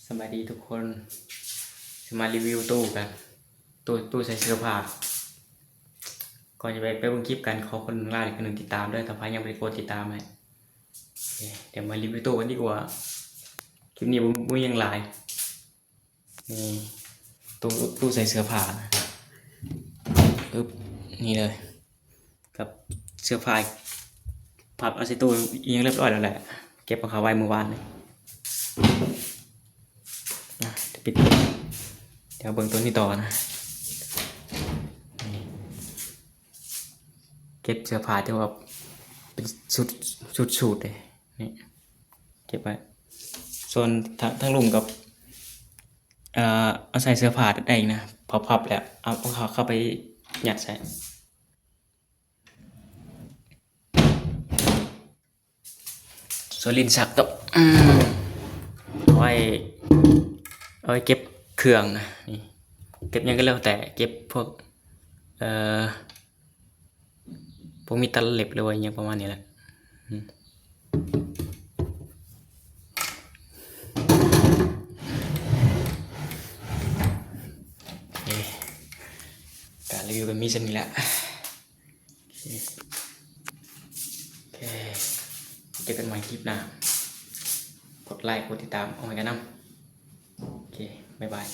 ສະບາຍດີທຸກຄົນ ຊິມາຣີວິວຕູ້ກັນ ຕູ້ ຕູ້ໃສ່ເສື້ອຜ້າ. ກ່ອນຈະໄປ ໄປເບິ່ງຄລິບກັນ ຂໍຄົນລາຍໜຶ່ງຕິດຕາມເດີ ຖ້າໃຜຍັງບໍ່ໄດ້ກົດຕິດຕາມໃຫ້. ໂອເຄ ດຽວມາຣີວິວຕູ້ກັນດີກວ່າ. ຄລິບນີ້ບໍ່ ບໍ່ມີຫຍັງຫຼາຍ. ນີ້ ຕູ້ ຕູ້ໃສ່ເສື້ອຜ້າ ອຶບ ນີ້ເລີຍ ກັບເສື້ອຜ້າ ພັບເອົາໃສ່ຕູ້ອີ່ຫຍັງຮຽບຮ້ອຍແລ້ວແຫຼະ ເກັບເອົາເຂົ້າໄວ້ມື້ວານນີ້. ອ່ະ ດຽວປິດ ດຽວເບິ່ງໂຕນີ້ຕໍ່ນະ. ນີ້ ເກັບເສື້ອຜ້າທີ່ວ່າເປັນຊຸດ ຊຸດໆເດ້ ນີ້ ເກັບໄວ້. ສ່ວນທາງ ທາງລຸ່ມກັບ ເອີ ເອົາໃສ່ເສື້ອຜ້າໄດ້ອີກນະ ພັບໆແລ້ວ ເອົາ ເອົາເຂົ້າ ເຂົ້າໄປຍັດໃສ່. ສ່ວນລິ້ນຊັກໂຕະ ອືມ ເອົາໄວ້ ເອົາໄວ້ເກັບເຄື່ອງນະ ນີ້ ເກັບຫຍັງກໍແລ້ວແຕ່ ເກັບພວກ ເອີ ພວກມີດຕັດເລັບ ຫຼືວ່າຫຍັງປະມານນີ້ແຫຼະ. ອືມ ໂອເຄ ການຣີວິວກໍມີສ່ຳນີ້ແຫຼະ. ໂອເຄ ໂອເຄ ເຈີກັນໃໝ່ຄລິບໜ້າ ກົດໄລ ກົດຕິດຕາມເອົາໃຫ້ກັນນຳ. ໂອເຄ ບາຍບາຍ.